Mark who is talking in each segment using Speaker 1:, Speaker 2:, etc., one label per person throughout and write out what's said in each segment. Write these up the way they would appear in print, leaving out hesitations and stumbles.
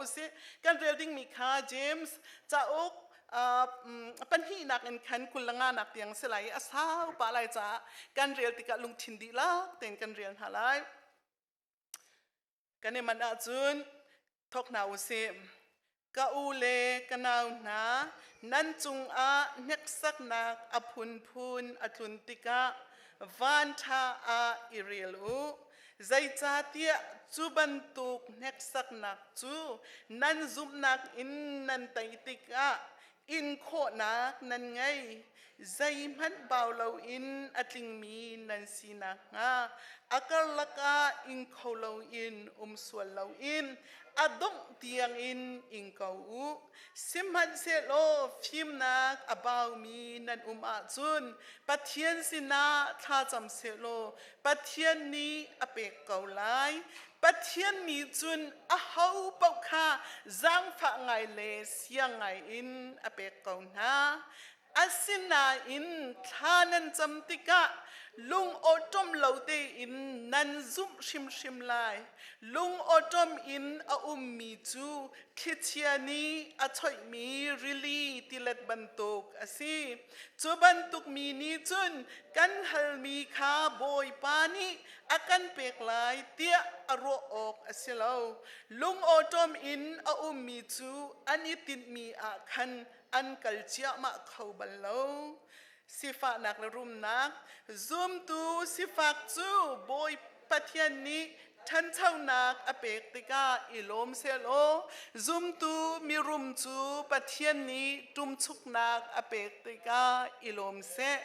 Speaker 1: usih. Kan rel dingmi kha James cauk pahnihnak in khan 25 nak tiang si lai i a sau pah lai caah kan rel tikah lungthin dihlak tein kan rel hna lai. Kan i manh ahcun thawk hna usih. Ka u le ka nau hna, nan cungah hneksaknak a phunphun a tlun tikah vanṭha ah i rel u. Zeicahtiah cu bantuk hneksaknak cu nan zumhnak in nan tei tikah in khawhnak nan ngei. Zeihmanh bau loin a tlingmi nan si nakhnga a karlak ah ing kho loin um sual loin a dongh tiangin ing ko u. Sihmanhsehlaw fimnak a baumi nan um ahcun Pathian sinah thlacam sehlaw Pathian nih a pek ko lai. Pathian nih cun aho paoh kha zaangfah ngai le siang ngai in a pek ko hna. Asinain thla nan cam tikah lung awṭom lo tein nan zumh hrimhrim lai. Lung awṭom in a ummi cu thlichia nih a choihmi rili tilet bantuk a si. Cu bantuk mi nih cun kan halmi kha Bawipa nih a kan pek lai tiah a ruah awk a si lo. Lung awṭom in a ummi cu an i tinhmi ah khan an kal ciahmah kho bal lo. Sifahnak le rumnak zumtu sifak cu Bawi Pathian nih ṭhanchonak a pek tikah i lawm sehlaw zumtu mirum cu Pathian nih ṭumchuknak a pek tikah i lawm seh.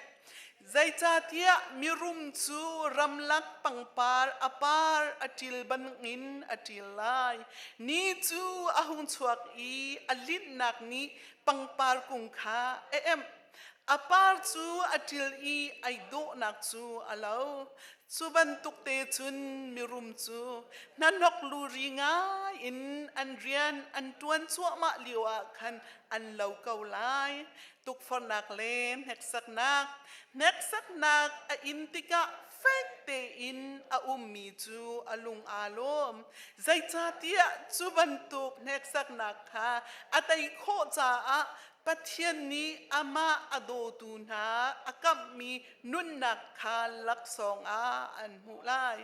Speaker 1: Zeicahtiah mirum cu ramlak pangpar a par a ṭil bangin a ṭil lai. Ni cu a hung chuak i a linhnak nih pangpar kung kha a emh. A par cu a ṭil i ai dawhnak cu a lo. Cu bantuk te cun mirum cu hnahnok luri ngai in an rian an ṭuan cuahmah lio ah khan an lo ko lai. Tukforhnak le hneksaknak hneksaknak a in tikah fek tein a ummi cu a lung aa lawm. Zeicahtiah cu bantuk hneksaknak kha a tei khawh caah Pathian nih amah a dawtu hna a kamhmi nunnak kha laksawng ah an hmuh lai.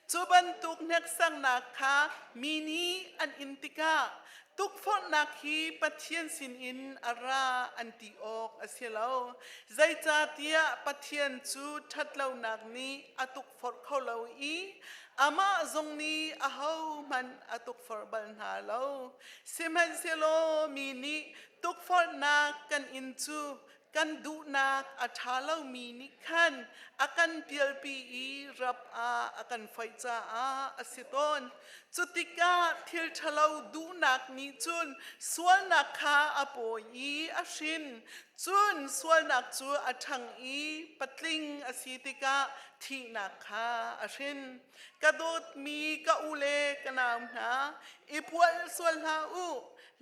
Speaker 1: Cu bantuk hneksaknak kha mi nih an in tikah tukforhnak hi Pathian sinin a ra an ti awk a si lo. Zeicahtiah Pathian cu ṭhatlonak nih a tukforh kho lo i amah zong nih ahohmanh a tukforh bal hna lo. Sihmanhsehlaw mi nih tukforhnak kan in cu kan duhnak a ṭha lomi nih khan a kan pialpi i rap ah a kan foih caah a si tawn. Cu tikah thil ṭhalo duhnak nih cun sualnak kha a pawi i a hrin. Cun sualnak cu a ṭhang i patling a si tikah thihnak kha a hrin. Ka dawtmi ka u le ka nau hna, i pual sual hlah u.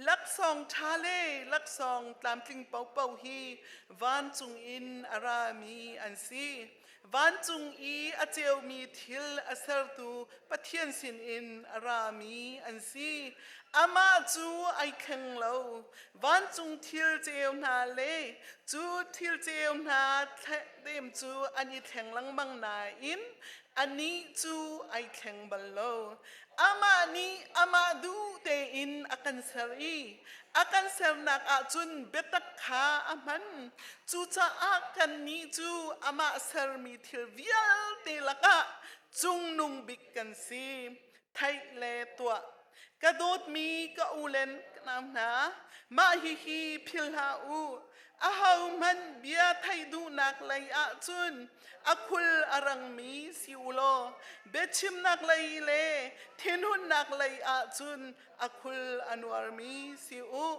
Speaker 1: Laksawng ṭha le laksawng tlamtling paohpaoh hi vancung in a rami an si. Vancung i a ceumi thil a sertu Pathian sinin a rami an si. Amah cu ai thleng lo. Vancung thil ceu hna le cu thil ceu hna dem cu an i thleng lengmang nain anih cu ai thleng bal lo. Amah nih amah duh tein a kan ser i a kan sernak ahcun biatak kha a hman. Cucaah kannih cu amah sermi thil vialte lakah cungnung bik kan si. Theih le tuah. Ka dawtmi ka u le ka nau hna, mah hihi philh hlah u. Ahohmanh bia theih duhnak lei ahcun a khul a rangmi si u law biachimnak lei le thinhunnak lei ahcun a khul a nuarmi si u.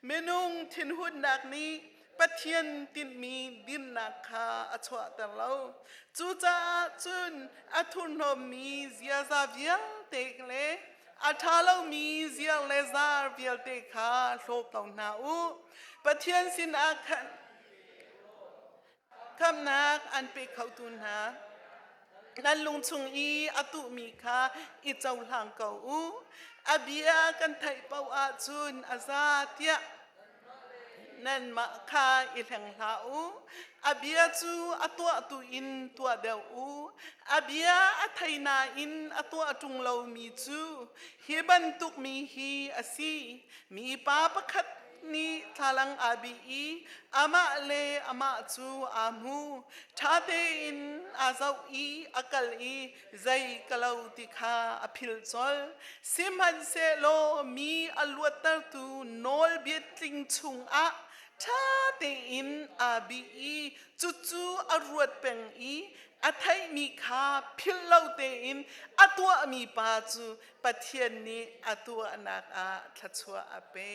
Speaker 1: Minung thinhunnak nih Pathian tinhmi dinnak kha a chuahter lo. Cucaah cun a thurhnawmmi ziaza vialte le a ṭha lomi ziar le zar vialte kha hlaw ko hna u. Pathian sinah khan Khamnak an pe khotu hna nan lung chung i a tuhmi kha i cohlang ko u. A bia kan theih paoh ahcun a za tiah nanmah kha i hleng hlah u. A bia cu a tuahtu in tuah deuh u. A bia a thei nain a tuah ṭung lomi cu hi bantuk mi hi a si. Mipa pakhat nih thlalang aa bih i amah le amah cu aa hmu. Ṭha tein aa zoh i a kal i zei ka lo ti kha a philh colh. Sihmanhsehlaw mi a luattertu nawlbia tling chungah ṭha tein aa bih i cucu a ruat peng i a theihmi kha philh lo tein a tuahmi pa cu Pathian nih a tuahnak ah thluachuah a pe.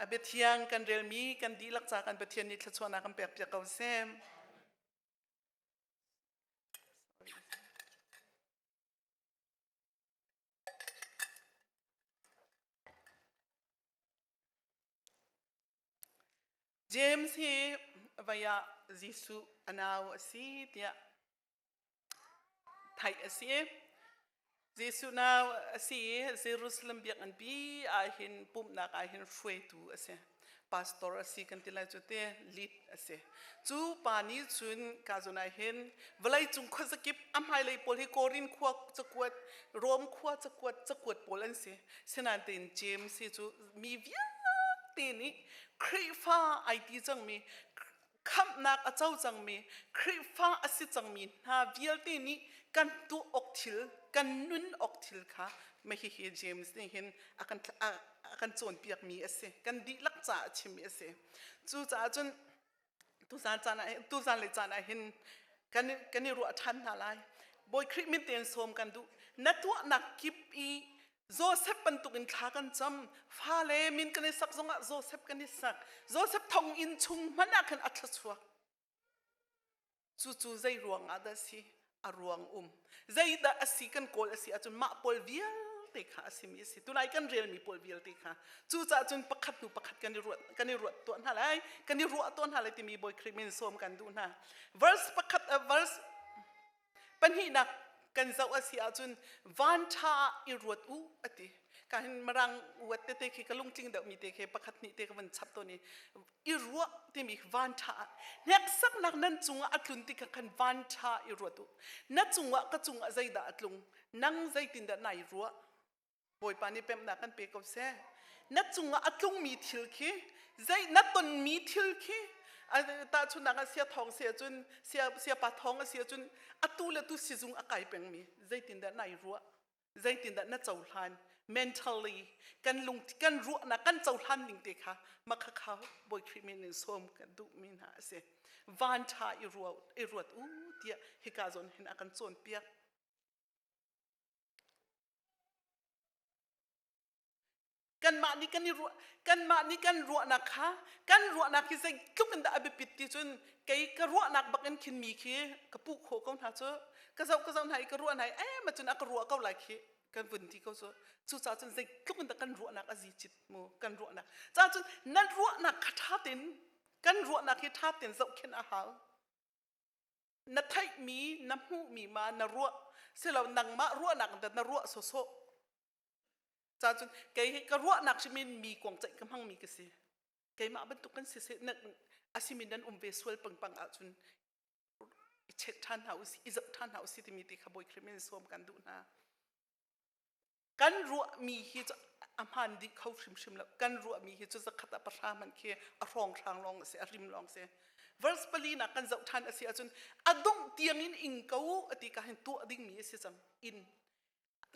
Speaker 1: A biathiang kan relmi kan dihlak ca kan Pathian nih thluachuahnak kan pek piak ko seh. James hi vei ah Jesuh a nau a si tiah theih a si. Jesuh nau a si i Jerusalem biakinn ah hin pumhnak ah hin hruaitu a si. Pastor a si kan ti lai cu te lead a si. Cu pa nih cun ka zawn ah hin vawleicung khuazakip a hmailei pawl hi Korin khua cakuat, Rom khua cakuat, cakuat pawl an si. Sinain tein James hi cu mi vialte nih Khrihfa ai ti cangmi khamhnak a co cangmi Khrihfa a si cangmi hna vialte nih kan tuah awk thil kan nun awk thil kha hihi James nih hin a kan a kan cawnpiakmi a si kan dihlak caah a chimmi a si cucaah cun tuzan caan ah tuzan le caan ah hin kan kan i ruah ṭhan hna lai Bawi Khrih min tein sawm kan duh na tuahnak kip i Joseph bantukin thla kan cam. Fale min kan i sak zongah Joseph kan i sak. Joseph thonginn chung hmanh ah khan a thluachuak. Cucu zei ruang ah dah si? A ruang um. Zeidah a si kan kawl a si ahcun mah pawl vialte kha a simi a si. Tunai kan relmi pawl vialte kha. Cucaah cun pakhat hnu pakhat kan i ruat kan i ruat tuah hna lai. Kan i ruah tuah hna lai timi Bawi Khrih min sawm kan duh hna. Verse pakhat uh, verse Pahnihnak kan zoh a si ahcun van ṭha ah i ruat u a ti. Ka hin mirang uat tete khi ka lungtling deuhmi te khi pakhat hnih te ka van chap tawn i i ruah timi van ṭha ah hneksaknak nan cungah a tlun tikah khan van ṭha i ruat u. Na cungah ka cungah zeidah a tlung? Nang zeitindah nai ruah? Bawipa nih pemhnak kan pe ko seh. Na cungah a tlungmi thil khi zei na tonmi thil khi tahchunhnak ah sia thawng si ahcun sia siapa thawng a si ahcun atu le tu sizung a kai pengmi zeitindah nai ruah zeitindah na cohlan mentally kan lung kan ruahnak kan cohlan ning te kha makhakha Bawi Khrih min in sawm kan duhmi hna a si van ṭha i ruat i ruat u tiah hika zawn hin a kan cawnpiak Kanmah nih kan i ruah kanmah nih kan ruahnak kha kan ruahnak hi zeitluk in dah a biapit ti cun kei ka ruahnak bak in khin mi khi ka puh khawh ko hna cu ka zoh ka zoh hna i ka ruah hna i eh ma cun a ka ruah ko lai khi kan vun ti ko cu cucaah cun zeitluk in dah kan ruahnak a zi cit mu kan ruahnak caah cun nan ruahnak kha ṭha tein kan ruahnak hi ṭha tein zohkhenh a hau na theihmi na hmuhmi ma na ruah silo nangmah ruahnak in na ruah sawsawh ca cun kei hi ka ruahnak hrim in mi kong ceih ka hmangmi ka si keimah bantuk kan si se a simi nan um ve sual pangpang ahcun i check ṭhan hna usih i zoh ṭhan hna usih timi ti kha Bawi Khrih min sawm kan duh hna Kan ruahmi hi cu a hmaan dih kho hrimhrim lo. Kan ruahmi hi cu zakhat ah pahra hmanh khi a hrawnghrang lawng a si, a rim lawng a si. Verse pali nak kan zoh ṭhan a si ahcun a dongh tiangin ing ko u a ti ka hin tuah dingmi a si cang. In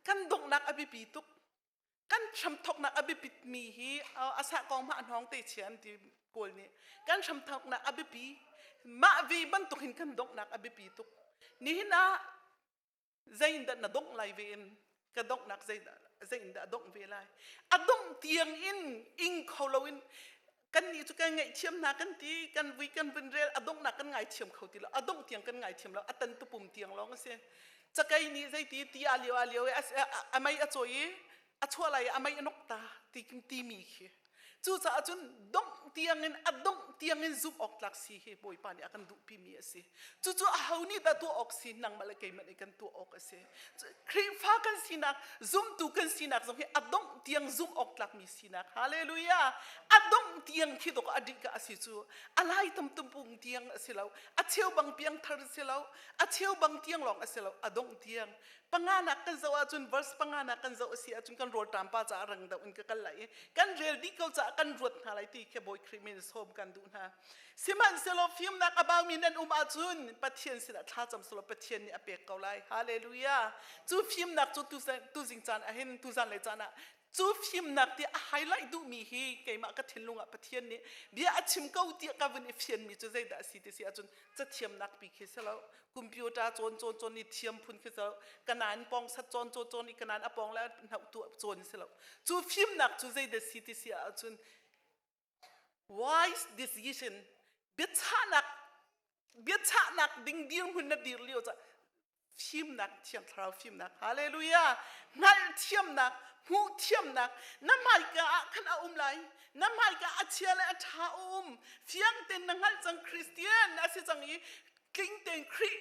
Speaker 1: kan donghnak a biapi tuk. Kan hramthawknak a biapitmi hi a sah kong hmah hnawng te chia an ti Paul nih. Kan hramthawknak a biapi. Mah ve bantuk hin kan donghnak a biapi tuk. Nihin ah Zeiindah na dongh lai ve in ka donghnak zeidah zeiindah a dongh ve lai a dongh tiang in ing kho loin kannih cu kan ngaihthiam hna kan ti kan vui kan vun rel a donghnak kan ngaithiam kho ti lo a dongh tiang kan ngaithiam lo a tan tupum tiang lawng a si cakei nih zeiti ti a lio a lio i a mei a cawi i a chuah lai i a mei a nok ta ti timi khi. Cucaah cun dongh tiangin a dongh tiangin zumh awk tlak si hi Bawipa nih a kan duhpimi a si. Cucu aho nih dah tuah awk si nangmah le keimah nih kan tuah awk a si. Khrihfa kan sinak, zumtu kan sinak zong hi a dongh tiang zumh awk tlakmi sinak. Hallelujah! A dongh tiang khi dawk a dih ka a si cu. A lai tam tumpung tiang a si lo. A cheu bang piang thar a si lo. A cheu bang tiang lawng a si lo. A dongh tiang. Panganak kan zoh ahcun verse panganak kan zoh a si ahcun kan rawlṭam pa caah rang deuh in ka kal lai i kan rel dih ko caah kan ruat hna lai ti khi Bawi Khrih min sawm kan duh hna. Sihmanhsehlaw fimnak a baumi nan um ahcun Pathian sinah thlacam selaw Pathian nih a pek ko lai. Hallelujah. Cu fimnak cu tuzing caan ahhin tuzan lei caan ah cu fimnak ti a highlight duhmi hi keimah ka thinlung ah Pathian nih bia a chim ko tiah ka vun i fianmi cu zeidah a si ti si ahcun cathiamnak pi khi si lo computer cawn cawn cawn i thiam phun khi si lo kanan pong sat cawn cawn cawn i kanan a pong le hnauh tu cawn si lo cu fimnak cu zeidah si ti si ahcun wise decision biachahnak biachahnak ding dirhmun na dir lio ca fimnak thiang thlarau fimnak hallelujah hngalh thiamnak hmuh thiamnak na hmaika ah khan a um lai na hmaika a chia le a ṭha a um fiang tein na hngalh cang Christian a si cang i tling tein Khrih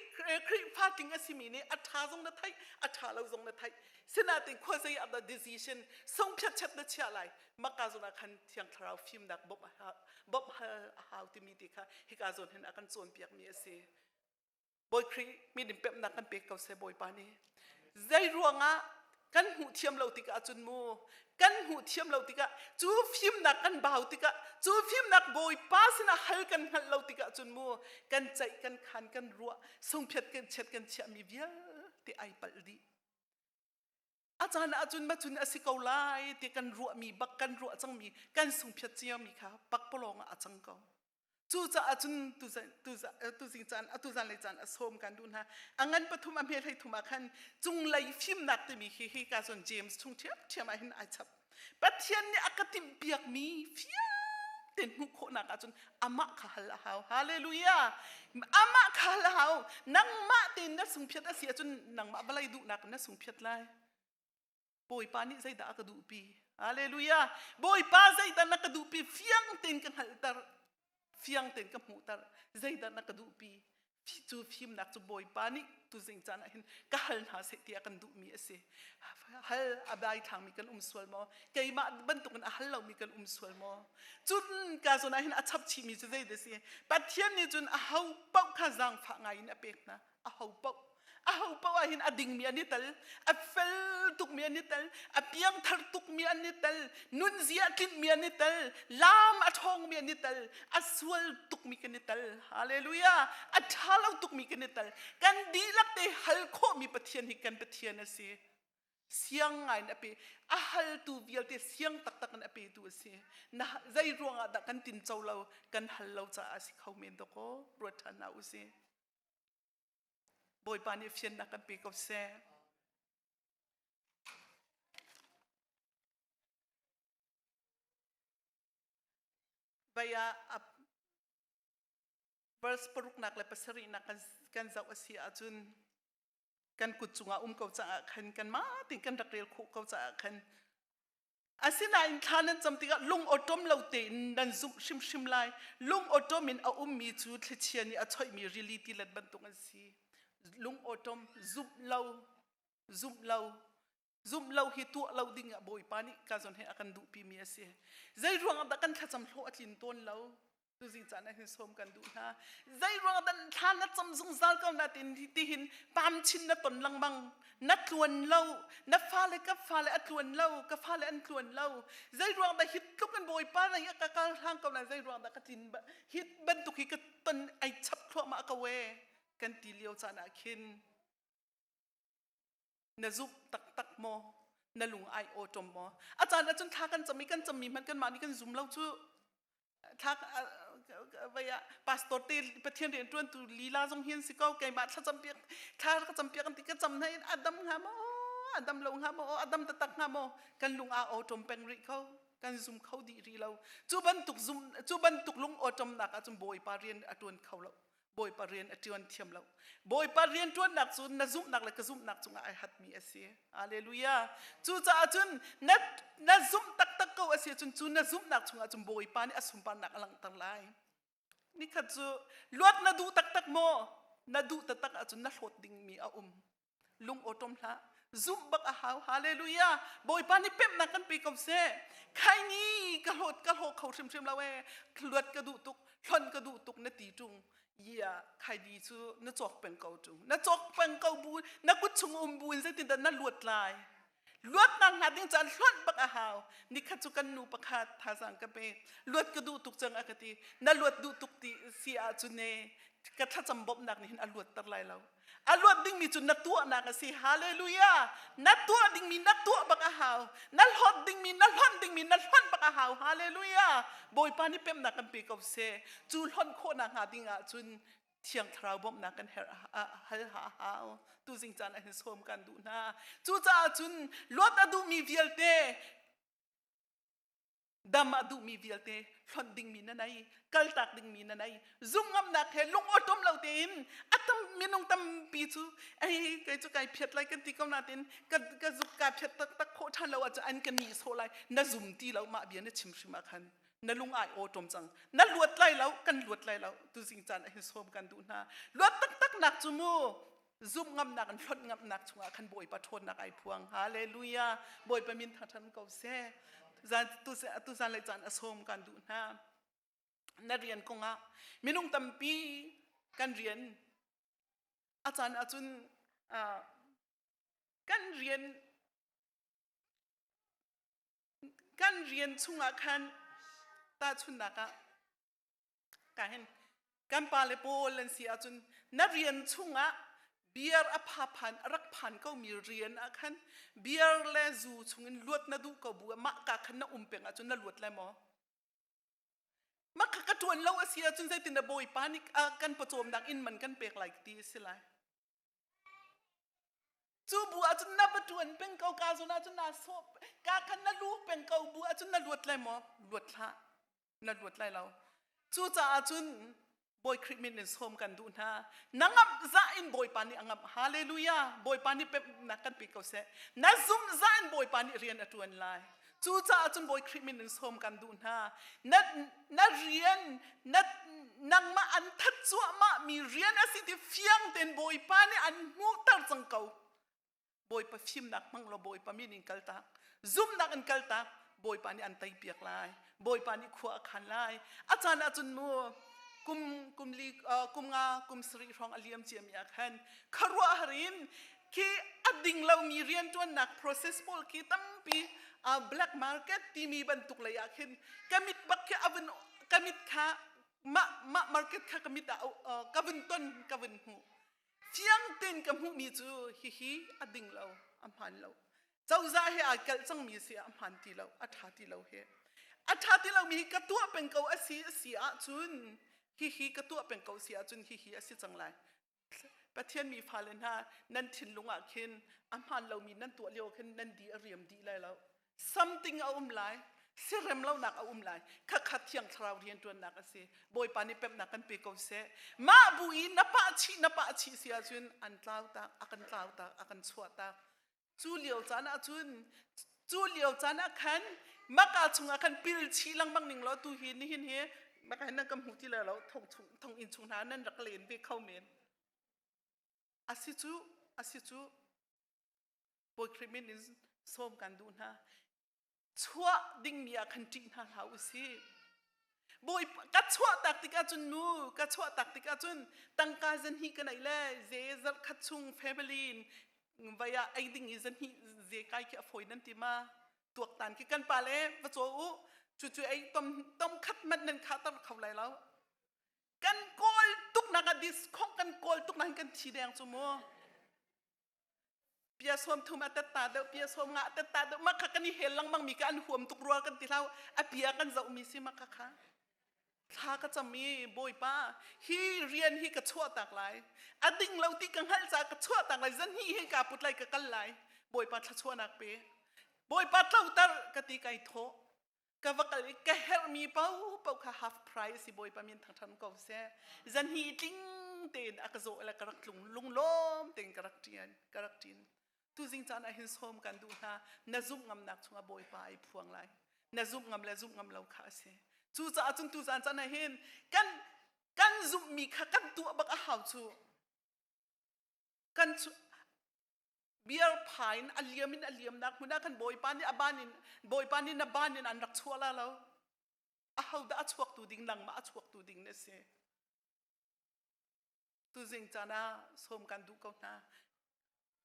Speaker 1: Khrihfa tling a simi nih a ṭha zong na theih a ṭha lo zong na theih sinain khua zei ah dah decision sungphiat chet na chiah lai maka zawn ah khan thiang thlarau fimnak bawmh bawmh hal a hau timi ti kha hika zawn hin a kan cawnpiakmi a si Bawi Khrih min in pemhnak kan pek ko seh Bawipa nih. Zei ruangah kan hmuh thiam lo tikah cun mu kan hmuh thiam lo tikah cu fimnak kan bau tikah cu fimnak Bawipa sinah hal kan hngalh lo tikah cun mu kan ceih kan khan kan ruah sungphiat kan chiat kan chiahmi vialte ai palh dih. A caan ahcun macun a si ko lai ti kan ruahmi bak kan ruah cangmi kan sungphiat ciami kha pakpalawng ah a cang ko. Cucaah cun tuzing caan atuzan lei caan a sawm kan duh hna. A ngan pathum a hme hlei thum ah khan cunglei fimnak timi khi hi ka cun James chung ṭhiamṭhiam ah hin ai chap. Pathian nih a ka timhpiakmi fiang tein hmuh khawhnak ahcun amah kha hal a hau. Hallelujah! Amah kha hal a hau. Nangmah tein na sungphiat a si ahcun nangmah vawlei duhnak in na sungphiat lai. Bawipa nih zeidah a ka duhpi? Hallelujah! Bawipa zeidah na ka duhpi? Fiang tein ka hngalhter. Fiang tein ka hmuhter. Zeidah na ka duhpi? Cu fimnak cu Bawipa nih tuzing caan ah hin ka hal hna seh tiah kan duhmi a si. Hal a daithlangmi kan um sual maw? Keimah bantukin a hal lomi kan um sual maw? Cun ka zawn ah hin a chap chihmi cu zeidah a si? Pathian nih cun aho paoh kha zaangfah ngai in a pek hna. Aho paoh aho paoh ah hin a dingmi an i tel a fel tukmi an i tel a piangthar tukmi an i tel nunzia tlinhmi an i tel lam a ṭhawngmi an i tel a sual tukmi kan i tel hallelujah a ṭha lo tukmi kan i tel kan dihlak te hal khawhmi Pathian hi kan Pathian a si siang ngai in a pe a haltu vialte siang taktak in a petu a si na zei ruangah dah kan tinco lo kan hal lo caah a si kho men dawkaw ruat ṭhan hna u sih Bawipa nih fiannak kan pe ko seh. Vai ah verse paruknak le pasarihnak kan, kan zoh a si ahcun kan kut cungah um ko caah khan kanmah tein kan rak rel khawh ko caah khan Asinain thla nan cam tikah lung awṭom lo tein nan zumh hrimhrim lai. Lung awṭom in a ummi cu thlichia nih a choihmi rili tilet bantuk an si. Lung awṭom, zumh lo, zumh lo, zumh lo hi tuah lo ding ah Bawipa nih ka zawn he a kan duhpimi a si. Zei ruangah dah kan thlacam hlawh a tlin tawn lo? Tuzing caan ah hin sawm kan duh hna. Zei ruang dah thla na cam zungzal ko na tin tihin pam chin na ton lengmang. Na tluan lo, na fale ka fale a tluan lo, ka fale an tluan lo. Zei ruang dah hi tluk in Bawipa na ka kal hlang ko na zei ruang dah ka tlin hi bantuk hi ka ton ai chap thluahmah ko e kan ti lio caan ah khin na zumh taktak maw na lung ai awṭom maw a caan ahcun thla kan cam i kan cammi hmanh kanmah nih kan zum lo cu thla vei ah pastor te pathian rian ṭuantu lila zong hin si ko keimah thlacam piak thla ka cam piak an ti ka cam hna in a dam hnga maw a dam lo hnga maw a dam taktak hnga maw kan lung aa awṭom peng rih ko kan zum kho dih rih lo cu bantuk zum cu bantuk lung awṭomnak ahcun bawipa rian a ṭuan kho lo. Bawipa rian a ṭuan thiam lo. Bawipa rian ṭuannak cu na zumhnak le ka zumhnak cungah ai hatmi a si. Hallelujah. Cucaah cun na, na zumh taktak ko a si ahcun cu na zumhnak chungah cun Bawipa nih a sunparnak a langhter lai. Nikhat cu luat na duh taktak maw? Na duh taktak ahcun na hlawt dingmi a um. Lung awṭom hlah. Zumh bak a hau. Hallelujah. Bawipa nih pemhnak kan pe ko seh. Khaini ka hlawt ka hlaw kho hrimhrim lo ee. Luat ka duh tuk, hlon ka duh tuk na ti ṭung. Ia khaini cu na cawk peng ko ṭung. Na cawk peng ko bu, na kut chung um bu in zeitindah na luat lai. Luatnak hnga ding caan hlonh bak a hau. Nikhat cu kan nu pakhat thazaang ka pe. Luat ka duh tuk cang a ka ti. Na luat duh tuk ti si ahcun ne ka thlacam bawmhnak nih hin a luatter lai lo. A luat dingmi cu na tuahnak a si. Hallelujah! Na tuah dingmi na tuah bak a hau. Na hlawt dingmi na hlonh dingmi na hlonh bak a hau. Hallelujah! Bawipa nih pemnak kan pe ko seh. Cu hlonh khawhnak hnga ding ahcun Thiang Thlarau bawmhnak kan herh hal ha a hau. Tuzing caan ah hin sawm kan duh hna. Cucaah cun luat a duhmi vialte dam a duhmi vialte hlonh dingmi na nei kaltak dingmi na nei zumhngamnak he lung awṭom lo tein a tam minung tampi cu ei kei cu kai phiat lai kan ti ko natin ka ka zuk ka phiat taktak khawh ṭhan lo ahcun an ka nih sawh lai na zum ti lo mah bia na chim hrim ah khan na lung ai awṭom cang na luat lai lo kan luat lai lo tuzing caan ah hin sawm kan duh hna luat taktak nak cu mu zumh ngamnak in hlonh ngamnak chungah khan Bawipa ṭhawnnak ai phuang. Hallelujah. Bawipa min thangṭhat ko seh. Zan tu tu zan le caan a sawm kan duh hna. Na rian kongah minung tampi kan rian a caan ahcun kan rian kan rian chungah khan tahchunnak ah Ka hin kan pale pawl an si ahcun na rian chungah beer a pha phan a rak phan ko mi rian ah khan beer le zu chungin luat na duh ko bu ah mah ka khan na um peng ahcun na luat lai maw? Mah kha ka ṭuan lo a si ahcun zeitin na bawipa nih kan pawcawmnak inn man kan pek lai ti a si lai. Cu bu ahcun na va ṭuan peng ko ka zawn ahcun naa sawh ka khan na lu peng ko bu ahcun na luat lai maw? Luat hlah. Na luat lai lo. Cucaah cun Bawi Khrih min in sawm kan duh hna. Na ngamh zah in Bawipa nih a ngamh. Hallelujah. Bawipa nih pemhnak kan pe ko seh. Na zumh zah in Bawipa nih rian a ṭuan lai. Cucaah cun Bawi Khrih min in sawm kan duh hna. Na, na rian, na, nangmah an that cuahmah mi rian a si ti fiang tein Bawipa nih an hmuhter cang ko. Bawipa fimnak hmang law Bawipa min in kaltak. Zumhnak in kaltak. Bawipa nih an teipiak lai. Bawipa nih khua a khan lai. A caan ahcun mu kum kum li uh, kum nga kum sarih hrawng a liam ciami ah khan khuaruahhar in khi a ding lomi rianṭuannak process pawl khi tampi uh, black market timi bantuk lei ah khin ka mit bak khi a vun ka mit kha mah mah market kha ka mit ah uh, ka vun ton ka vun hmuh Fiang tein ka hmuhmi cu hihi a ding lo, a hmaan lo. Cozah he aa kelh cangmi si ah a hmaan ti lo, a ṭha ti lo hi. A ṭha ti lomi hi ka tuah peng ko a si a si ahcun hihi ka tuah peng ko si ahcun hihi a si cang lai. Pathian mi fale hna nan thinlung ah khin a hmaan lomi nan tuah lio khin nan di a riam dih lai lo. Something a um lai, sirem lonak a um lai. Khakha thiang thlarau rianṭuannak a si. Bawipa nih pemhnak kan pe ko seh. Mah bu i na pah chih na pah chih si ahcun an tlau tak, a kan tlau tak, a kan chuah tak. Cu lio caan ahcun cu lio caan ah khan maka chungah khan pil chih lengmang ning law tu hi nihin hi maka hin nan ka hmu ti lai lo thong chung thong inn chung hna nan rak len ve kho men. Asi cu asi cu Bawi Khrih min in sawm kan duh hna. Chuah dingmi ah khan ṭih hna hlah u sih. Bawi ka chuah tak tikah cun nu ka chuah tak tikah cun tangka zan hnih ka neih le ze zarh khat chung family in vai ah ei ding i zan hnih ze kai khi a fawi nan ti ma tuaktan khi kan pa le va caw u cu cu ei tom tom khat manh nan kha tar kho lai lo kan kawl tuk nak ah diskhong kan kawl tuk nak kan thi deng cu mu Pia sawm thum a tetta deuh, pia sawm nga a tetta deuh. Mah kha kan i hel lengmang mi ka an huam tuk rua kan ti hlau. A pia kan zoh mi si mah kha kha. Thla ka cam i Bawipa hi rian hi ka chuah tak lai. A ding lo ti ka hngalh caah ka chuah tak lai. Zan hnih hi kaa put lai ka kal lai. Bawipa thluachuahnak pe. Bawipa tloter ka ti kai thawh. Ka va kal i ka herhmi paohpaoh kha half price si Bawipa min thangṭhat ko seh. Zan hnih tling. tein a ka zawh le ka rak tlung lunglawm tein ka rak ṭian ka rak ṭin. Tuzing caan ah hin sawm kan duh hna na zumh ngamnak chungah Bawipa ai phuang lai. Na zumh ngam le zumh ngam lo kha a si. Cucaah cun tuzaan caan ah hin kan kan zumhmi kha kan tuah bak a hau cu. Kan biar pha in a liam in a liamnak hmun ah khan Bawipa nih a ban in Bawipa nih na ban in an rak chuah la lo. Ahodah a chuaktu ding nangmah a chuaktu ding na si. Tuzing caan ah sawm kan duh ko hna.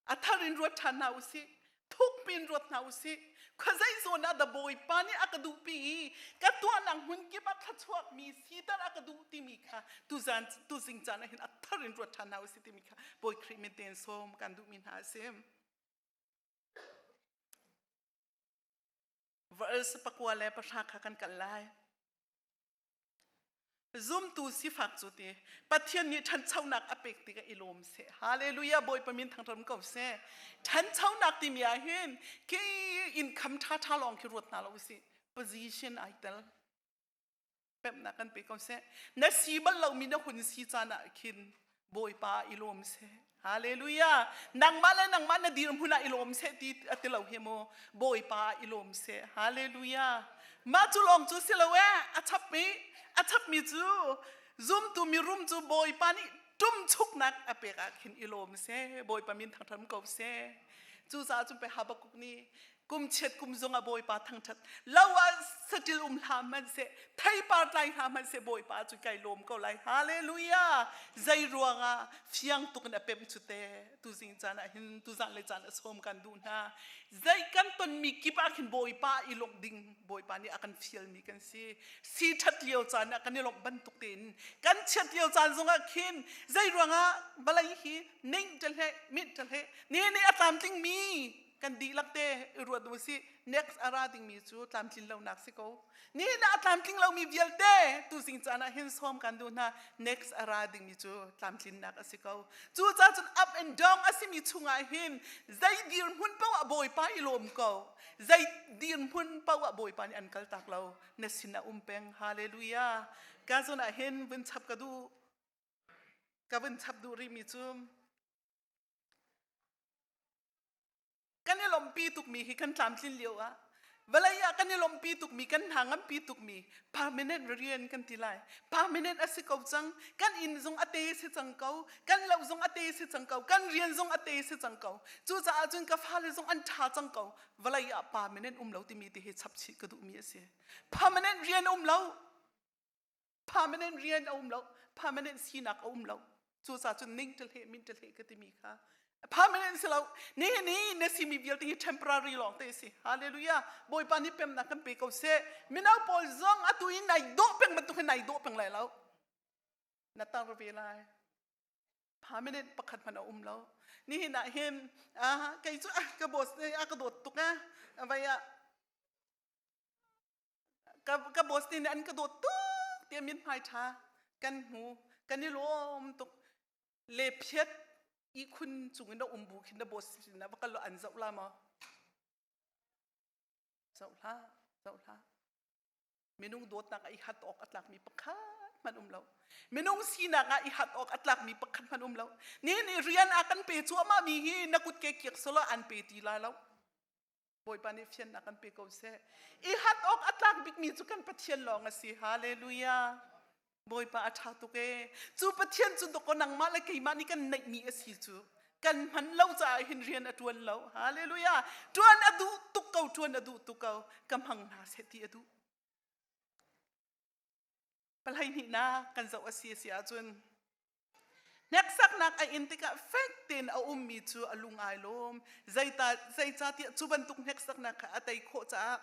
Speaker 1: A thar in ruat ṭhan hna usih. Thukpi in ruat hna usih. Khuazei zawn ah dah Bawipa nih a ka duhpi i ka tuahnak hmun kip ah thluachuakmi siter a ka duh timi kha tuzan tuzing caan ah hin a thar in ruat ṭhan hna usih timi kha Bawi Khrih min tein sawm kan duhmi hna a si. Verse 23 kha kan kal lai. Zumtu sifak cu ti Pathian nih ṭhanchonak a pek tikah i lawm seh. Hallelujah Bawipa min thangṭhat ko seh. Ṭhanchonak timi ah hin khi income ṭhaṭha lawng khi ruat hna lo usih. Position ai tel. Pemhnak kan pe ko seh. Na si bal lomi na hun si caan ah khin Bawipa i lawm seh. Hallelujah. Nangmah le nangmah na dirhmun ah i lawm seh ti a ti lo hi mu. Bawipa i lawm seh. Hallelujah. Mah cu lawng cu si lo eh. A chapmi a chapmi cu zumtu mirum cu Bawipa nih ṭumchuknak a pek ah khin i lawm seh. Bawipa min thangṭhat ko seh. Cucaah cun pe Habakkuk nih kum chiat kum zong ah Bawipa thangṭhat lo ah saṭil um hlah hmanhseh theipar tlai hlah hmanhseh Bawipa cu kai lawm ko lai hallelujah zei ruangah fiang tuk in a pemh cu te tuzing caan ah hin tuzan le caan a sawm kan duh hna zei kan tonmi kip ah khin Bawipa i lawmh ding Bawipa nih a kan fialmi kan si si ṭhat lio caan ah kan i lawmh bantuk tein kan chiat lio caan zongah khin zei ruangah vawlei hi ning ṭahleh mit ṭahleh ni nih a tlamtling mi kan dihlak te i ruat u sih next a ra dingmi cu tlamtlin lonak si ko nihin ah a tlamtling lomi vialte tuzing caan ah hin sawm kan duh hna next a ra dingmi cu tlamtlinnak a si ko cu ca cun up and down a simi chungah hin zei dirhmun paoh ah bawipa i lawm ko zei dirhmun paoh ah bawipa nih an kal tak lo na sin a um peng hallelujah ka zawn ah hin vun chap ka duh ka vun chap duh rihmi cu Kan i lawmhpi tukmi hi kan tlamtlin lio ah vawlei ah kan i lawmhpi tukmi kan hna ngampi tukmi permanent rian kan ti lai. Permanent a si ko cang. Kan inn zong a te si cang ko. Kan lo zong a te si cang ko. Kan rian zong a te si cang ko. Cucaah cun ka fale zong an ṭha cang ko. Vawlei ah permanent um lo timi ti hi chapchih ka duhmi a si. Permanent rian um lo. Permanent rian a um lo. Permanent sinak a um lo. Cucaah cun ning ṭahleh min ṭahleh ka timi kha permanent si lo. Ni ni na simi vialte hi temporary lawng te si. Hallelujah. Bawipa nih pemnak kan pe ko seh. Mino pawl zong atu in nai dawh peng bantuk hin nai dawh peng lai lo. Na tar ve lai. Permanent pakhat hmanh a um lo. Nihin ah hin kei cu ka boss nih a ka dawt tuk eh. Vai ah ka, ka boss nih an ka dawt tuk tiah min hmai ṭha kan hmu kan i lawm tuk le phiat ihkhun cung in na um bu khin na boss sin ah va kal law an zoh la maw zoh hlah zoh hlah minung dawtnak ah i hat awk a tlakmi pakhat hmanh um lo minung sinak ah i hat awk a tlakmi pakhat hmanh um lo ni nih rian a kan pe cuahmah mi hi na kut ke kiak solo an pe ti lai lo Bawipa nih fiannak kan pe ko seh. I hat awk a tlak bikmi cu kan Pathian lawng a si. Hallelujah. Bawipa a ṭha tuk ee. Cu Pathian cu dawkaw nangmah le keimah nih kan neihmi a si cu. Kan hman lo caah hin rian a ṭuan lo. Hallelujah. Ṭuan a duh tuk ko, ṭuan a duh tuk ko. Ka hmang hna seh ti a duh. Pahleihnihnak kan zoh a si a si ahcun Hneksaknak a in tikah fek tein a ummi cu a lung ai lawm. Zeicahtiah cu bantuk hneksaknak kha a tei khawh caah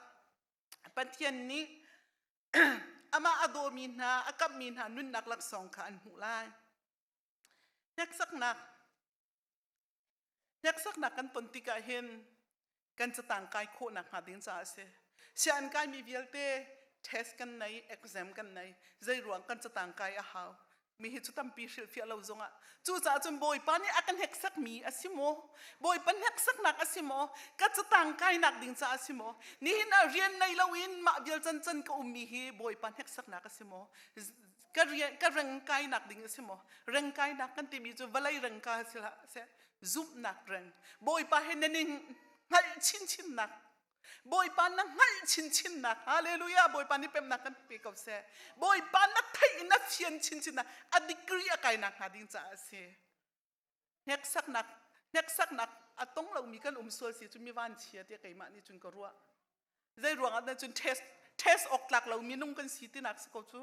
Speaker 1: Pathian nih amah a dawmi hna, a kamhmi hna nunnak laksawng kha an hmuh lai. Hneksaknak Hneksaknak kan ton tikah hin kan catang kai khawh nakhnga ding caah a si. Sianginn kaimi vialte test kan nei, exam kan nei, zei ruang kan catang kai a hau. Mi hi cu tampi hrilhfiah lo zongah. Cucaah cun Bawipa nih a kan hneksakmi a si maw? Bawipa hneksaknak a si maw? Ka catang kainak ding caah a si maw? Nihin ah rian nei loin mah vial cancan ka ummi hi Bawipa hneksaknak a si maw? Ka rian ka reng kainak ding a si maw? Reng kainak kan timi cu vawlei reng ka si hlah seh. Zumhnak reng. Bawipa he nan in hngalh chinchinnak. Bawipa na hngalh chinchinnak. Hallelujah. Bawipa nih pemnak kan pe ko seh. Bawipa na theih in na fian chinchinnak. A degree a kainak hnga ding caah a si. Hneksaknak hneksaknak a tong lomi kan um sual si cu mi vanchia tiah keimah nih cun ka ruah. Zei ruangah dah cun test test awk tlak lo minung kan si tinak si ko cu.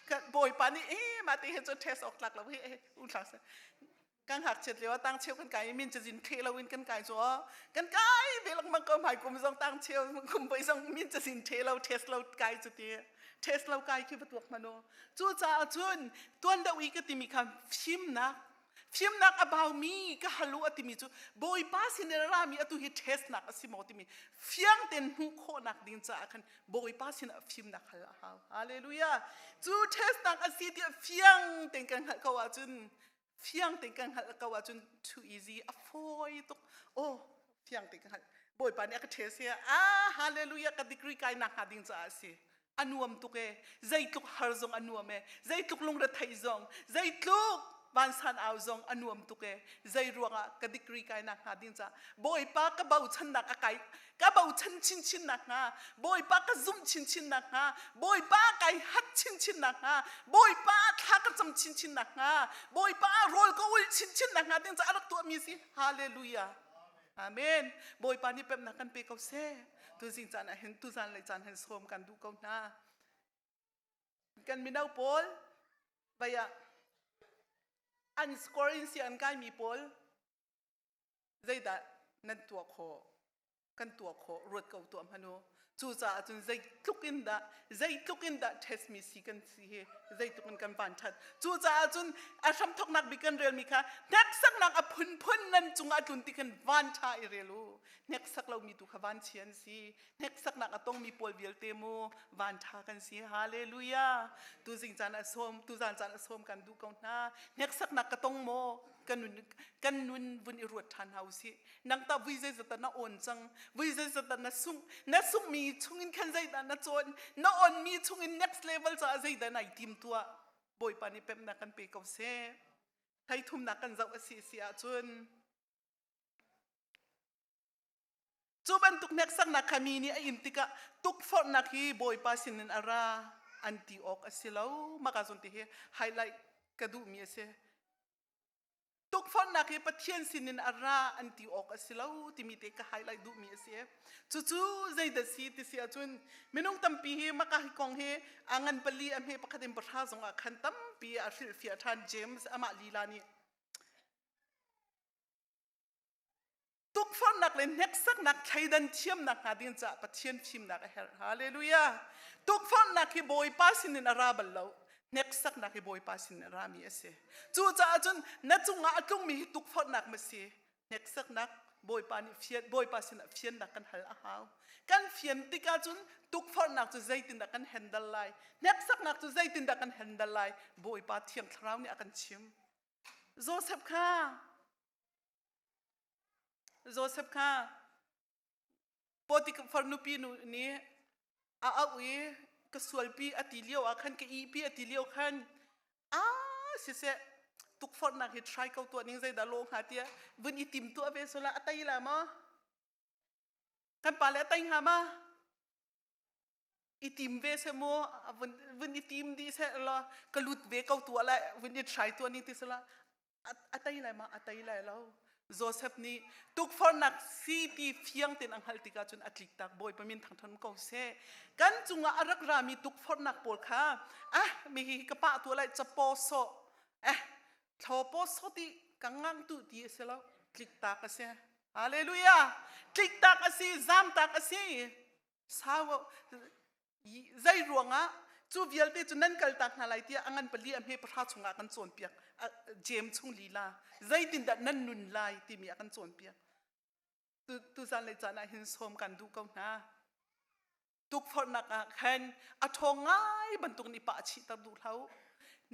Speaker 1: Kan Bawipa nih eh mah te he cun test awk tlak lo hi eh u hlah seh. Kan ngakchiat lio ah tang cheu kan kai i min cazin the lo in kan kai cu kan kai ve lengmang ko hmai kum zong tang cheu kum voi zong min cazin the lo test lo kai cu ti test lo kai khi va tuak hmanh u. Cucaah cun tuan deuh i ka timi kha fimnak fimnak a baumi ka halu a timi cu Bawipa sin in a rami atu hi testnak a si maw timi fiang tein hmuh khawhnak ding caah khan Bawipa sin ah fimnak hal a hau. Hallelujah. Cu testnak a si tiah fiang tein kan hngalh ko ahcun fiang tein kan hngalh ko ahcun too easy a fawi tuk. Oh fiang tein ka hngalh. Bawipa nih a ka test hi ah hallelujah ka degree kai nak hnga ding caah a si. A nuam tuk e. Zeitluk har zong a nuam e. Zeitluk lungretheih zong, zeitluk vansan au zong a nuam tuk e. Zei ruangah ka degree kai nak hnga ding caah Bawipa ka bochannak a kai ka bochan chinchin nak hnga Bawipa ka zumh chinchin nak hnga Bawipa kai hat chinchin nak hnga Bawipa thla ka cam chinchin nak hnga Bawipa rawl ka ul chinchin nak hnga ding caah a rak tuahmi si. Hallelujah. Amen. Bawipa nih pemnak kan pe ko seh. Tuzing caan ah hin tuzan lei caan hin sawm kan duh ko hna. Kan mino pawl vai ah an score in si an kai mi pawl zeidah nan tuah khawh kan tuah khawh ruat ko tuah hmanh u. Cucaah cun zeitluk in dah zeitluk in dah test mi si kan si hi zeitluk in kan van ṭhat. Cucaah cun a hramthawknak bik kan relmi kha hneksaknak a phunphun nan cungah tlun ti khan van ṭha i rel u. Hneksak lomi tu kha vanchia an si. Hneksaknak a tongmi pawl vialte mu van ṭha kan si. Hallelujah. Tuzing caan a sawm, tuzan caan a sawm kan duh ko hna. Hneksaknak ka tong maw? Kan nun kan nun vun i ruat ṭhan hna usih. Nang tah vui zeizat dah na awn cang? Vui zeizat dah na sungh? Na sunghmi chungin khan zeidah na cawn? Na awnmi chungin next level caah zeidah nai tim tuah? Bawipa nih pemnak kan pe ko seh. Theithumnak kan zoh a si si ahcun cu bantuk hneksaknak kha mi nih a in tikah tukforhnak hi Bawipa sinin a ra an ti awk a si lo. Maka zawn ti hi highlight ka duhmi a si. Tukforhnak hi Pathian sinin a ra an ti awk a si lo timi te ka highlight duhmi a si. Cucu zeidah si ti si ahcun minung tampi hi maka hi kong hi a ngan pali a hme pakhat in pahra zongah khan tampi a hrilhfiah ṭhan James amah lila nih. Tukforhnak le hneksaknak thleidan thiamnak hnga ding caah Pathian fimnak a herh. Hallelujah. Tukforhnak hi Bawipa sinin a ra bal lo. Hneksaknak hi Bawipa sinin a rami a si. Cucaah cun na cungah a tlungmi hi tukforhnak ma si? Hneksaknak Bawipa nih fian Bawipa sinah fiannak kan hal a hau. Kan fian tikah cun tukforhnak cu zeitindah kan handle lai? Hneksaknak cu zeitindah kan handle lai? Bawipa Thiang Thlarau nih a kan chim. Joseph kha Joseph kha Potifar nupi nu nih a auh i ka sualpi a ti lio ah khan ka ihpi a ti lio khan a siseh tukforhnak hi try ko tuah ning zeidah lawh hnga tiah vun i tim tuah ve sula a tei la maw kan pa le a tei hnga ma i tim ve seh mu vun vun i tim dih seh law ka lut ve ko tuah lai vun i try tuah ning ti sula a tei lai ma a tei lai lo Joseph nih tukforhnak si ti fiang tein a hngalh tikah cun a tlik tak Bawipa min thangthan ko seh kan cungah a rak rami tukforhnak pawl kha ah mi hi ka pah tu lai capo sawh eh thlopo sawh ti ka ngang tu ti a si lo tlik tak a si hallelujah tlik tak a si zam tak a si sau zei ruangah cu vialte cu nan kaltak hna lai tiah a ngan pali a hme pahra chungah kan cawnpiak James chung lila zeitindah nan nun lai timi a kan cawnpiak tu zan le caan ah hin sawm kan duh ko hna tukforhnak ah khan a ṭhawng ngai bantuk nih pah chihter duh hlah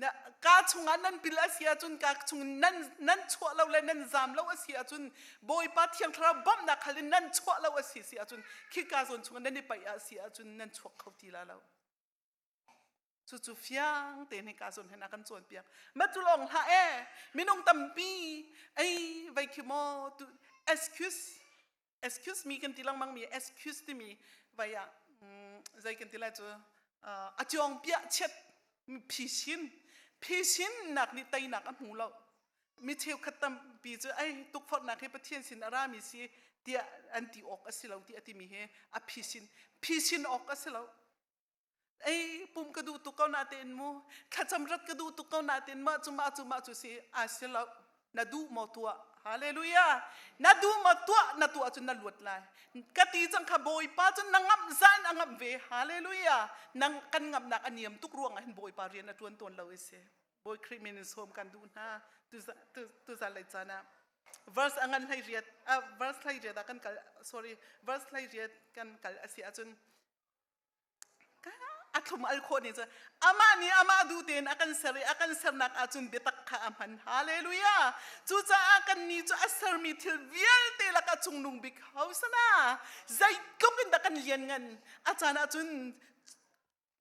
Speaker 1: na ka chungah nan pil a si ahcun ka chung nan nan chuah lo le nan zam lo a si ahcun Bawipa Thiang Thlarau bawmhnak hal in nan chuah lo a si si ahcun khika zawn chungah nan i paih a si ahcun nan chuak kho ti la lo. Cucu fiang tein hika zawn hin a kan cawnpiak. Mah cu lawng hlah e, minung tampi ei vei khi maw tu excuse excuse me kan ti lengmang mi excuse timi vai ah zei kan ti lai cu a ciong piah chiat phisin phisin nak nih teinak a hmu lo mi cheukhat tampi cu ei tukforhnak hi Pathian sin a rami si tiah an ti awk a si lo ti a timi hi a phisin phisin awk a si lo ei pum ka duh tuk ko na tein mu thlacam rat ka duh tuk ko na tein mah cu mah cu mah cu si a si lo na duh maw tuah hallelujah na duh maw tuah na tuah cun na luat lai ka ti cang kha bawipa cun na ngamh zan a ngamh ve hallelujah nang kan ngamhnak a niam tuk ruangah hin bawipa rian a tuan tawn lo i si bawi khrih min in sawm kan duh hna tu zan lei caan ah verse a ngan hlei riat verse hlei riat ah kan kal sorry verse hlei riat kan kal a si ahcun a thlum al khawh ni cu amah nih amah duh tein a kan ser i a kan sernak ahcun biatak kha a hman hallelujah cucaah kan nih cu a sermi thil vialte lakah cungnung bik hosana zeitluk in dah kan lian ngan a caan ahcun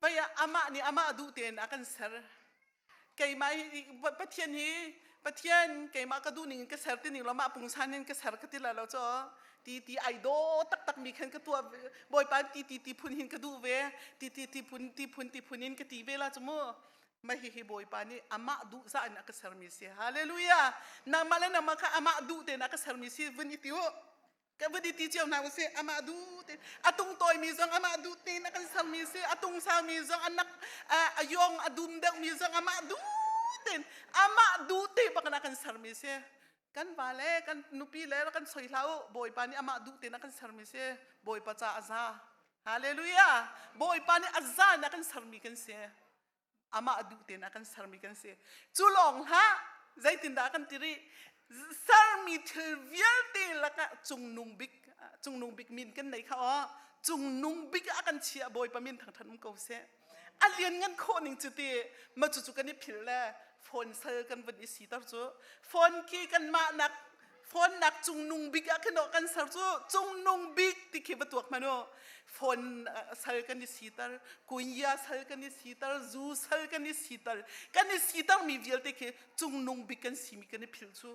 Speaker 1: pei amah nih amah duh tein a kan ser keimah hi Pathian hi Pathian keimah ka duh ning in ka ser ti ning lo mah pungsan in ka ser ka ti la lo cho ti ti ai do taktak mi khan ka tuah bawipa ti ti ti phun hin ka duh ve ti ti ti phun ti phun ti phun in ka ti ve la chu mu ma hi hi bawipa nih amah duh za in a ka ser mi si hallelujah nangmah le nangmah kha amah duh tein a ka ser mi si vun i ti u Ka vun i ti cio hna usih amah duh te a tung tawimi zong amah duh tein a kan sermi si a tung saumi zong a nak a yong a dum deuhmi zong amah duh tein amah duh te bak in a kan sermi si kan va le kan nupi le kan soi hlah u bawipa nih amah duh tein a kan sermi si bawipa ca a za hallelujah bawipa nih a za in a kan sermi kan si amah duh tein a kan sermi kan si cu lawng hlah zeitindah kan ti rih sermi thil vialte lakah cungnung bik cungnung bik min kan nei kha aw cungnung bik ah kan chia bawipa min thangthan um ko seh a lian ngan khawh ning cu ti ma cu cu kan i phil le phone sal kan vun i siter cu phone khi kan mah nak phone nak cungnung bik ah khin kan ser cu cungnung bik ti khi va tuak hmanh u phone sal kan i siter kunya sal kan i siter zu sal kan i siter kan i siter mi vialte khi cungnung bik kan simi kan i phil cu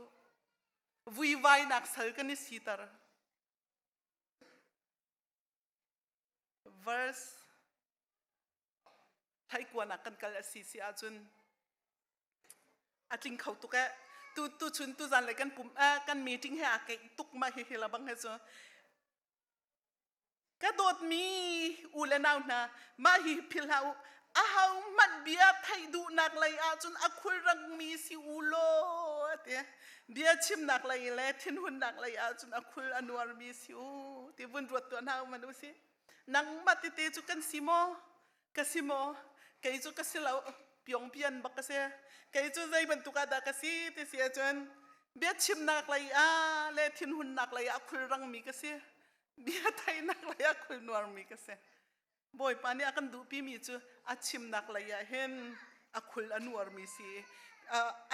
Speaker 1: vuivainak sal kan i siter verse thaikuan ah kan kal a si si ahcun a tling kho tuk eh tu tu chun tu zan le kan pum kan meeting he a keih tuk ma hi hi la bang he cu ka dawtmi u le nau hna mah hi phil hlah u a ho hmanh bia theih duhnak lei ahcun a khulrangmi si u law ati bia chimnak lei le thinhunnak lei ahcun a khul a nuarmi si u ti vun ruat tuah hna man u si nangmah tete cu kan si maw Ka si maw? Kei cu ka si lo. Pyongpian bak ka si. Kei cu zei bantuk ah dah ka si ti si ahcun biachimnak lei ah le thinhunnak lei ah khulrangmi ka si. Bia theihnak lei ah khulnuarmi ka si. Bawipa nih a kan duhpimi cu a chimnak lei ah hin a khul a nuarmi si.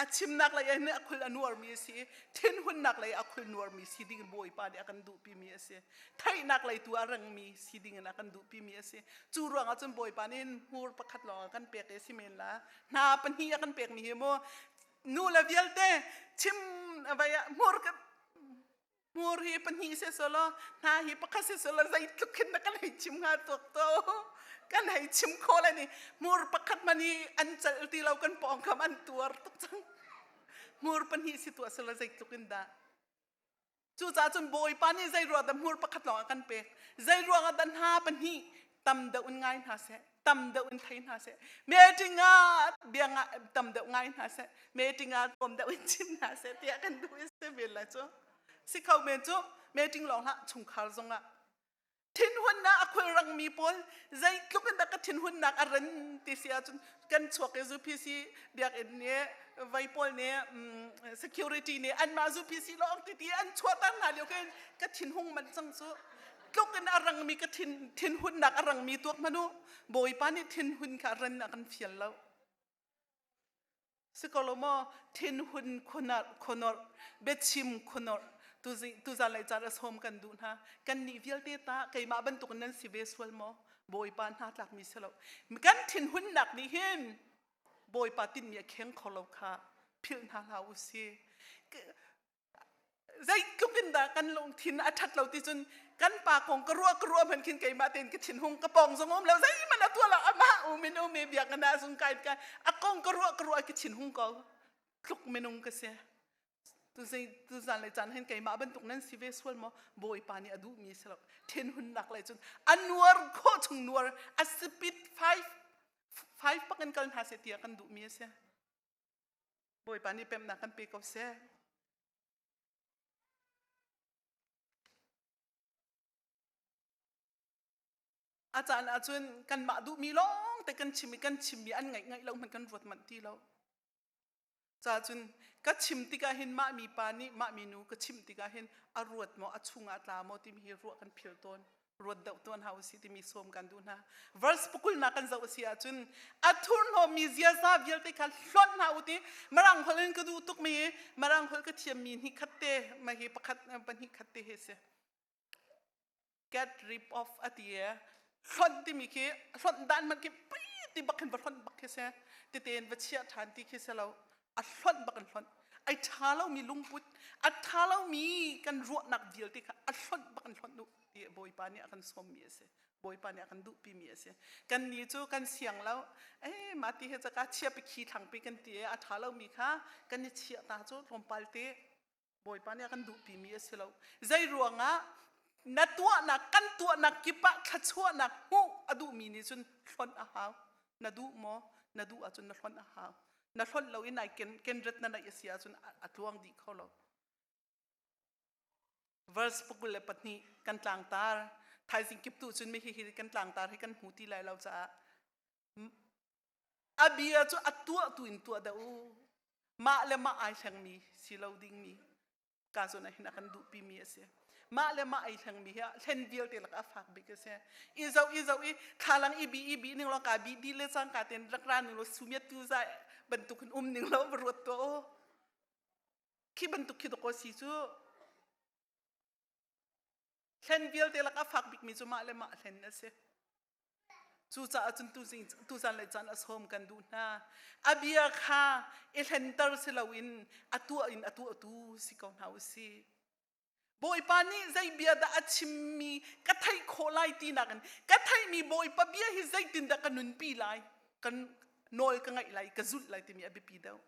Speaker 1: A chimnak lei ah hin a khul a nuarmi si. Thinhunnak lei ah a khul nuarmi si ding Bawipa nih a kan duhpimi a si. Theihnak lei tu ah rengmi si ding in a kan duhpimi a si. Cu ruangah cun Bawipa nih hin hmur pakhat lawng a kan pek i si men la. Hna pahnih a kan pekmi hi mu nu le vialte chim vai ah hmur ka hmur hi pahnih si selaw hna hi pakhat si selaw zeitluk khin na kan hei chim hnga tuak to kan hei chim kho lai ni hmur pakhat man hi an celh ti lo kan pawngkam an tuar tuk cang hmur pahnih si tuah selaw zeitluk in dah Cucaah cun Bawipa nih zei ruang dah hmur pakhat lawng a kan pek? Zei ruangah dah hna pahnih tam deuh in ngai hna seh, tam deuh in thei hna seh. Meeting ah bia tam deuh ngai hna seh, meeting ah tlawm deuh in chim hna seh tiah kan duh i si men lai cu. Si kho men cu meeting lawng hlah chungkhar zongah thinhunnak a khulrangmi pawl zeitluk in dah ka thinhunnak a ran ti si ahcun kan chuak i UPC biakinn nih vei pawl nih security nih anmah UPC lawng ti ti an chuahter hna lio khin ka thinhung manh cang cu tluk in a rangmi ka thin thinhunnak a rangmi tuak hmanh u bawipa nih thinhun kha ran a kan fial lo Si ko lo maw thinhun khonor biachim khonor tuzan lei caan a sawm kan duh hna kan nih vialte ta keimah bantuk nan si ve sual maw? Bawipa hna tlakmi si lo. Kan thinhunnak nih hin Bawipa tinmi a kheng kho lo kha philh hna hlah u si. Zeitluk in dah kan lungthin a ṭhat lo ti cun kan pa kong ka ruah ka ruah hmanh khin keimah tein ka thinhung ka pawng zong um lo zeihmanh a tuah lo amah um in um i biakinn ah zung kai kai a kong ka ruah ka ruah ka thinhung ko tluk minung ka si. Tuzan le caan hin keimah bantuk nan si ve sual maw? Bawipa nih a duhmi si lo. Thinhunnak le cun a nuar khawh chung nuar a speed 5 5 pak in kal hna seh tiah kan duhmi a si. Bawipa nih pemnak kan pe ko seh. A caan ahcun kanmah duhmi lawng te kan chim i kan chimmi an ngaih ngaih lo hmanh kan ruat manh ti lo. Ca cun ka chim tikah hin mah mi pa nih mah mi nu ka chimh tikah hin a ruat maw a chungah tla maw timi hi ruah kan phil tawn ruat deuh tuan hau si timi sawm kan duh hna. Verse pakulnak kan zoh a si ahcun a thurhnawmmi ziaza vialte kha hlonh hna u ti Mirang holh in ka duh tukmi Mirang holh ka thiammi hnih khat te ma hi pakhat pahnih khat te hi si. Get rid of a ti e hlonh timi khi hlonh dan hmanh khi pi ti bak hin va hlonh bak khi si tete in va chiah ṭhan ti khi si lo a hlonh bak in hlonh ai ṭha lomi lungput a ṭha lomi kan ruahnak vialte kha a hlonh bak in hlonh u ti Bawipa nih a kan sawmmi a si Bawipa nih a kan duhpimi a si kan ni cu kan siang lo eh mah ti he caka chia pi khi thlang pi kan ti e a ṭha lomi kha kan i chiah ta cu tlawmpal te Bawipa nih a kan duhpimi a si lo. Zei ruangah na tuahnak kan tuahnak kip ah thluachuahnak hmuh a duhmi nih cun hlonh a hau. Na duh maw? Na duh ahcun na hlonh a hau. Na hlonh lo in ai ken kenret na neih a si ahcun a tluang dih kho lo. Verse 22 kan tlangtar thaizing kip tu cun mi hihi kan tlangtar hi kan hmu ti lai lo caah A bia cu a tuah tu in tuah dah u. Mah le mah ai hlengmi si lo dingmi ka zawn ah hin a kan duhpimi a si. Mah le mah ai hlengmi hi hlen vialte lak a fak bik a si. I zoh i zoh i thlalang i bi i bi ning law ka bi di le cangka ten rak ra ning law sumiat tu za bantuk in um ning law va ruat tuah u. Khi bantuk khi dawkaw si cu Hlen vialte lak a fak bikmi cu mah le mah hlen a si. Cucaah cun tuzan le caan a sawm kan duh hna. A bia kha i hlenter si loin a tuah in a tuahtu si ko hna u sih. Bawipa nih zei bia dah a chimmi ka theih khawh lai tinak in ka theihmi Bawipa bia hi zeitindah ka nunpi lai, kan nawl ka ngaih lai, ka zulh lai timi a biapi deuh.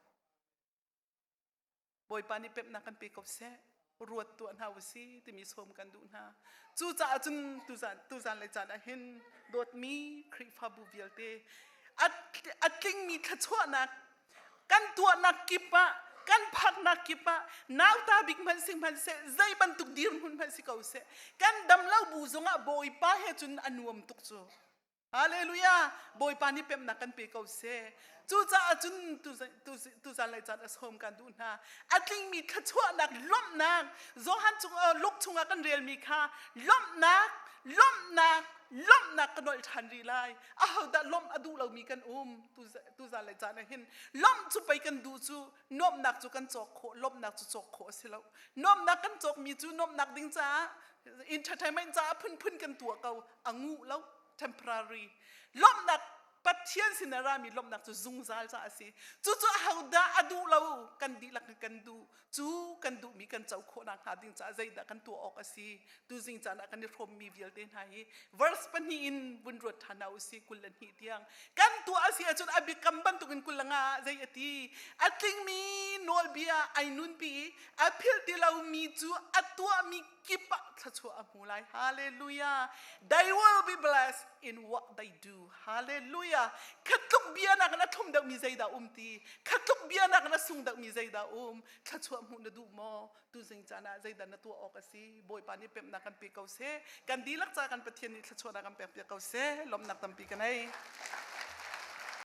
Speaker 1: Bawipa nih pemhnak kan pe ko seh ruat tuah hna u si timi sawm kan duh hna. Cucaah cun tuzan tuzan le caan ah hin dawtmi Khrihfabu vialte a tlingmi thluachuahnak kan tuahnak kip ah kan phaknak kip ah nauta bik hmanh si hmanh seh zei bantuk dirhmun hmanh si ko seh kan dam lo bu zongah Bawipa he cun a nuam tuk cu. Hallelujah! Bawipa nih pemnak kan pe ko seh. Cucaah cun tuzan le caan a sawm kan duh hna. A tlingmi thluachuahnak, lawmhnak, Johan chung Luke chungah kan relmi kha lawmhnak, lawmhnak, lawmhnak ka nolh ṭhan rih lai. Ahodah lawmh a duh lomi kan um tuzan le caan ah hin. Lawmh cu pei kan duh cu nuamhnak cu kan cawk khawh, lawmhnak cu cawk khawh a si lo. Nuamhnak kan cawkmi cu nuamhnak ding caah entertainment caah phunphun kan tuah ko. A nguh lo temporary lawmhnak Pathian sin a rami lawmhnak cu zungzal ca a si. Cucu ahodah a duh lo kan dihlak in kan duh. Cu kan duhmi kan co khawh nakhnga ding caah zeidah kan tuah awk a si. Tuzing caan ah kan i hrawmmi vialte hna hi verse pahnih in vun ruat ṭhan hna usih 22 tiang. Kan tuah a si ahcun a biakam bantukin 25 ah zei a ti? A tlingmi nawlbia ai nunpi i a philh ti lomi cu a tuahmi kip ah thluachuah a hmu lai. Hallelujah. They will be blessed in what they do. Hallelujah. Khatluk bia nak in a thlum deuhmi zeidah um ti? Khatluk bia nak in a sung deuhmi zeidah um? Thluachuah hmuh na duh maw? Tuzing caan ah zeidah na tuah awk a si? Bawipa nih pemhnak kan pe ko seh. Kan dihlak ca kan Pathian nih thluachuahnak kan pek piak ko seh. Lawmhnak tampi ka nei.